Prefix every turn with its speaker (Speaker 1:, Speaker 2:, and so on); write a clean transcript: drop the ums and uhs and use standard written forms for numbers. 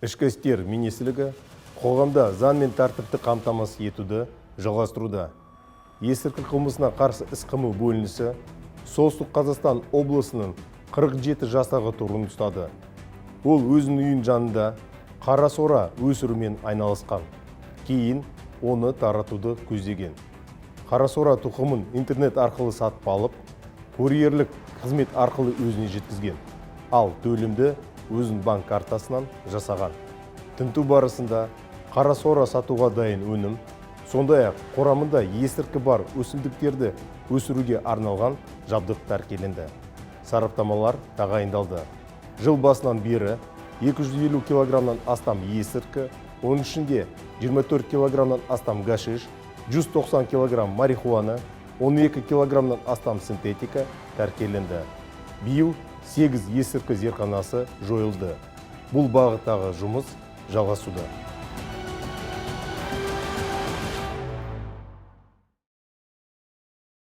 Speaker 1: Ішкі істер министрлігі қоғамда заң мен тәртіпті қамтамасыз етуді жалғастыруда. Есірткі қылмысына қарсы іс-қимыл бөлінісі Солтүстік Қазақстан облысының 47 жастағы тұрғынын ұстады. Ол өзінің үйінің жанында қара сора өсірумен айналысқан. Кейін оны таратуды көздеген. Қара сора тұқымын интернет арқылы сатып алып, курьерлік қызмет арқылы өзіне жеткізген. Ал төлемді өзінің банк картасынан жасаған. Тінту барысында қара сора сатуға дайын өнім, сондай-ақ құрамында есірткі бар өсімдіктерді өсіруге арналған жабдық тәркіленді. Сараптамалар тағайындалды. Жыл басынан бері 250 килограммнан астам есірткі, оның ішінде 24 килограммнан астам гашиш, 190 килограмм марихуана, 12 килограммнан астам синтетика тәркіленді. Биыл 8 есірткі зертханасы жойылды. Бұл бағыттағы жұмыс жалғасуда.